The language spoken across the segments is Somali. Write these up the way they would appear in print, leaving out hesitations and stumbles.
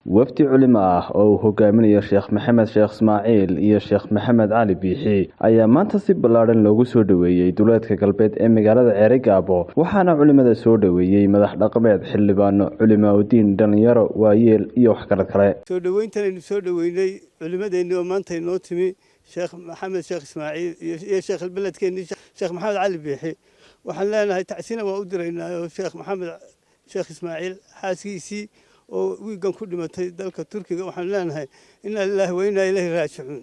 Wafdi culimo ah oo uu hogaaminayo Sheekh Maxamed Sheekh Ismaaciil iyo Sheekh Maxamed Cali Biixi ayaa maanta si ballaadhan loogu soo dhoweeyey duleedka galbeed ee magaalada Ceerigaabo, waxaana culimada soo dhoweeyey madax dhaqameed, xildhibaano, culimaa-udiin, dhalinyaro, waayeel iyo waxgarad kale. Soo dhoweyntan aynu soo dhoweynay culimadeennii oo maanta inoo timi, Sheekh Maxamed Sheekh Ismaaciil iyo sheekh beledkeennii Sheekh Maxamed Cali Biixi, waxaan leenahay tacsina waa u diraynaa oo Sheekh Maxamed Sheekh Ismaaciil xaaskiisii oo wiiggan ku dhimatay dalka Turkiga, waxaan leenahay inna lilaahi wa innaa ilayhi raajicuun.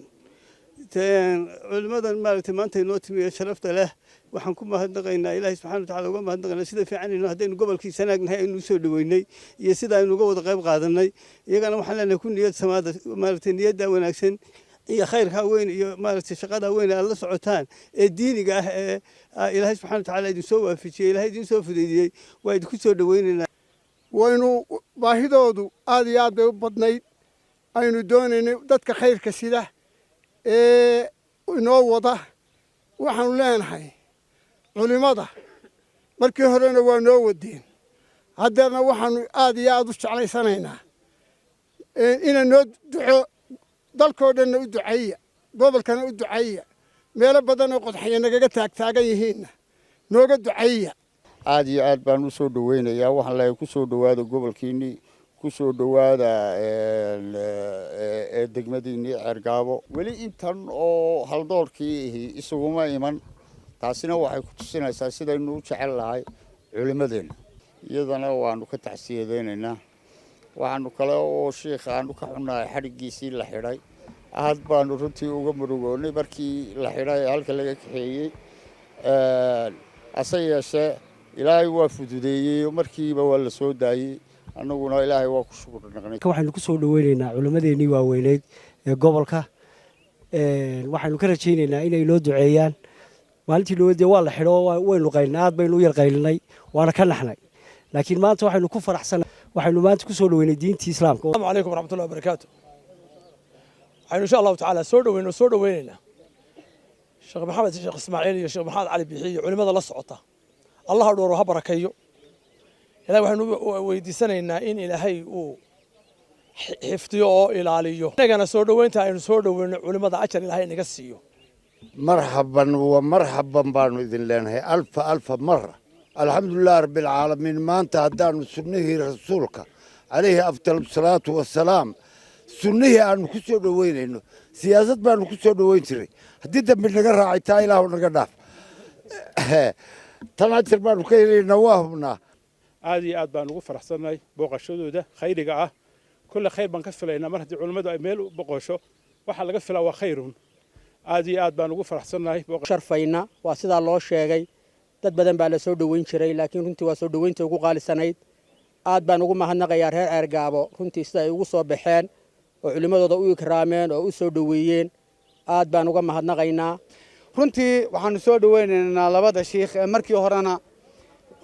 Culimadan maaragtay maanta inoo timi ee sharafta leh, waxaan ku mahadnaqaynaa, Ilaahay subxana wa tacala uga mahadnaqaynaa sida fiican aynu haddaynu gobolkii Sanaagnahay aynu usoo dhoweynay iyo sida aynu uga wada qayb qaadanay. Iyagana waxaan leenahay ku niyad samaada, maaragtay, niyadda wanaagsan iyo khayrkaa weyn iyo, maaragtay, shaqada weyn aad la socotaan ee diiniga ah ee Ilaahay subxana wa tacala idin soo waafajiyey, Ilahay idin soo fudeydiyey, waa idinku soo dhoweynaynaa. Waynu baahidoodu aad iyo aad bay u badnayd. Aynu doonaynay dadka khayrka sida ee inoo wada. Waxaanu leenahay culimmada markii horena waa noo wadeen, haddeerna waxaanu aad iyo aad u jeclaysanaynaa ina noo duco. Dalkoo dhanna u duceeya, gobolkana u duceeya, meelo badan oo qodxaya nagaga taagtaagan yihiinna nooga duceeya. Aad iyo aad baan u soo dhoweynayaa. Waxaan leeyahay ku soo dhowaada gobolkiinnii, ku soo dhowaada degmadiinnii Ceergaabo. Weli intan oo haldoorkii ihi isuguma iman. Taasina waxay ku tusinaysaa sidaynu u jecel lahay culimmadeenna. Iyadana waanu ka tacsiyadeynaynaa. Waxaanu kale oo shiikha aanu ka xunnahay xadhiggiisii la xidhay. Aad baanu runtii uga murugoonnay markii la xidhay ee halka laga kaxeeyey. Hase yeeshee Ilaahay waa fududeeyey, markiiba waa la soo daayey, annaguna Ilaahay waa ku shukur naqnay. Waxaynu ku soo dhaweyneynaa culimmadeennii waaweyneyd ee gobolka. Waxaynu ka rajayneynaa inay noo duceeyaan. Maalintii dhaweyd dee waa la xidho, waynu qaylinay, aad baynu u yar qaylinay, waana ka naxnay, laakiin maanta waxaynu ku faraxsanay, waxaynu maanta ku soo dhaweynay diintii Islaamka. Asalaamu calaykum waraxmatullahi wabarakaatu. Waxaynu insha Allahu tacaala soo dhaweyno, soo dhaweyneynaa Sheekh Maxamed Sheekh Ismaaciil iyo Sheekh Maxamed Cali Bixi iyo culimada la socota. Allaha dhooro, ha barakeeyo. Ilahay waxaynu weydiisanaynaa in Ilaahay uu xifdiyo oo ilaaliyo. Innagana soo dhoweynta aynu soo dhoweyno culimada ajar Ilaahay inaga siiyo. Marxaban wa marxaban baanu idin leenahay, alfa alfa mara. Alxamdulilah rabbialcaalamiin. Maanta haddaanu sunnihii Rasuulka calayhi afdal asalaatu wasalaam, sunnihii aanu ku soo dhoweynayno, siyaasad baanu ku soo dhoweyn jiray. Haddii dambi naga raacay, taa Ilaahu naga dhaaf. Tan ajar baanu ka helaynaa, waa hubnaa. Aad iyo aad baan ugu faraxsannahay booqashadooda khayriga ah. Kulle khayr baan ka filaynaa. Mar haddii culimmadu ay meel u boqosho, waxaa laga filaa waa khayrun. Aad iyo aad baan ugu faraxsannahay. Sharfayna waa sidaa loo sheegay, dad badan baa la soo dhoweyn jiray, laakiin runtii waa soo dhoweynta ugu qaalisanayd. Aad baan ugu mahadnaqayaa reer Ceergaabo runtii sida ay ugu soo baxeen oo culimmadooda u ikraameen oo u soo dhoweeyeen. Aad baan uga mahadnaqaynaa. Runtii waxaanu soo dhoweynaynaa labada shiikh ee markii horena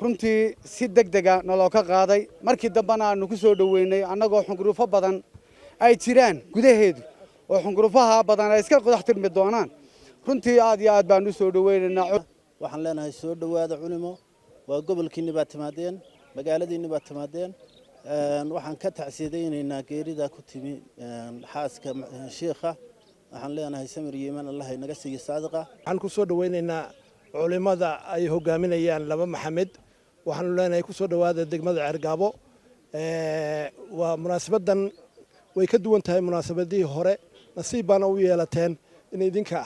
runtii si deg dega naloo ka qaaday, markii dambena aanu ku soo dhoweynay annagoo xunguruufo badan ay jiraan gudaheedu, oo xunguruufaha badan ay iska qodax tirmi doonaan. Runtii aad iyo aad baanu u soo dhoweynaynaa. Waxaan leenahay soo dhowaada culimo. Waa gobolkiinni baad timaadeen, magaaladiinni baad timaadeen. Waxaan ka tacsiyadaynaynaa geerida ku timi xaaska shiikha. Waxaan leenahay samir iyo iimaan Allah inaga siiyo saadiqa. Waxaan ku soo dhoweynaynaa culimada ay hogaaminayaan laba Maxamed. Waxaanu leenahay ku soo dhowaada degmada Ceergaabo. Waa munaasabadan way ka duwan tahay munaasabadihii hore. Nasiib baana u yeelateen in idinka,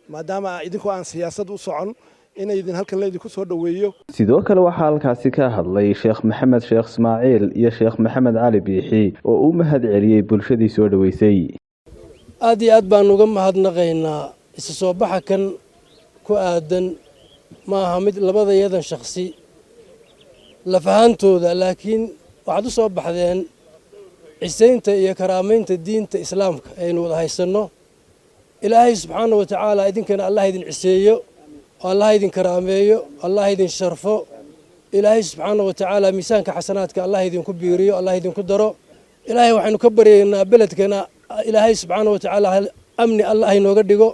maadaama idinkoo aan siyaasad u socon, in idin halkan laydinku soo dhoweeyo. Sidoo kale waxaa halkaasi ka hadlay Sheekh Maxamed Sheekh Ismaaciil iyo Sheekh Maxamed Cali Biixi oo u mahad celiyey bulshadii soo dhoweysay. Aad iyo aad baan uga mahadnaqaynaa isa soo baxa kan ku aadan. Ma aha mid labadayadan shakhsi laf ahaantooda, laakiin waxaad u soo baxdeen cisaynta iyo karaamaynta diinta Islaamka aynu wada haysanno. Ilaahay subxaana wa tacaala idinkana Allah idin ciseeyo, Allah idin karaameeyo, Allah idin sharfo. Ilaahay subxaana wa tacaala miisaanka xasanaadka Allah idinku biiriyo, Allah idinku daro. Ilaahay waxaynu ka baryaynaa beledkana Ilaahay subxaana wa tacaala amni Allah inooga dhigo,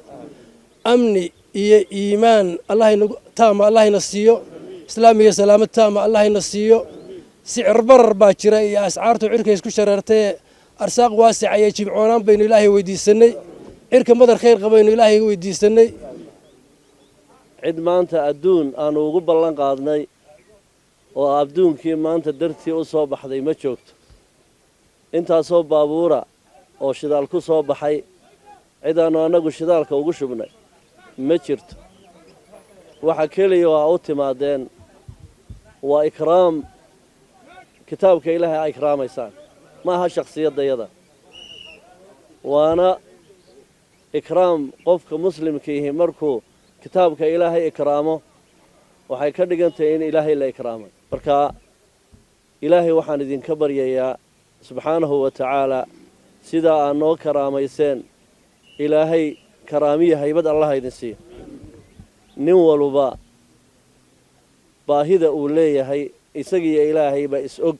amni iyo iimaan Allah inagu taama, Allah ina siiyo islaam iyo salaamad taama, Allah ina siiyo. Sicir barar baa jira iyo ascaartu cirka isku shareertee. Arsaaq waasica iyo jibcoonaan baynu Ilaahay weydiisanay. Cirka madar khayr qabaynu Ilaahay weydiisanay. Cid maanta adduun aanu ugu ballan qaadnay oo adduunkii maanta dartii u soo baxday ma joogto. Intaasoo baabuura oo shidaal ku soo baxay, cid aanu annagu shidaalka ugu shubnay ma jirto. Waxa keliya waa u timaadeen waa ikraam kitaabka Ilaahay a ikraamaysaan, ma aha shakhsiyaddayada. Waana ikraam. Qofka muslimkiihi markuu kitaabka Ilaahay ikraamo, waxay ka dhigan tahay in Ilaahay la ikraamay. Marka Ilaahay waxaan idinka baryayaa subxaanahu wa tacaala, sidaa aad noo karaamayseen Ilaahay karaamiya haybad Allaha idin siiyo. Nin waluba baahida uu leeyahay isagiiyo Ilaahaybaa is og,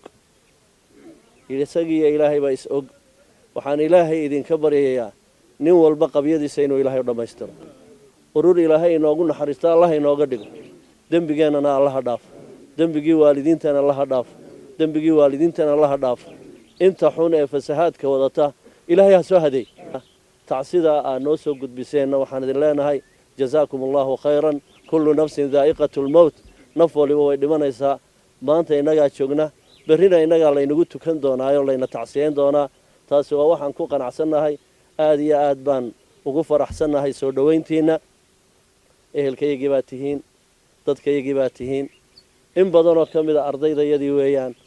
isagiiyo Ilaahaybaa is og. Waxaan Ilaahay idinka baryayaa nin walba qabyadiisa inuu Ilaahay u dhammaystiro. Urur Ilaahay inoogu naxariisto Allah inooga dhigo. Dembigeennana Allaha dhaaf, dembigii waalidiintana Allaha dhaaf, dembigii waalidiintana Allaha dhaaf. Inta xun ee fasahaadka wadata Ilaahay ha soo hadeey. Tacsidaa aad noo soo gudbiseenna waxaan idin leenahay jazaakum Allahu khayran. Kullu nafsin daa'iqatu lmowt, naf waliba way dhimanaysaa. Maanta innagaa joogna, berrina innagaa laynagu tukan doonaayo, layna tacsiyeyn doonaa. Taasi waa waxaan ku qanacsannahay. Aad iyo aad baan ugu faraxsannahay soo dhowayntiinna. Ehelkaygii baa tihiin, dadkaygii baa tihiin, in badanoo ka mida ardaydayadii weeyaan.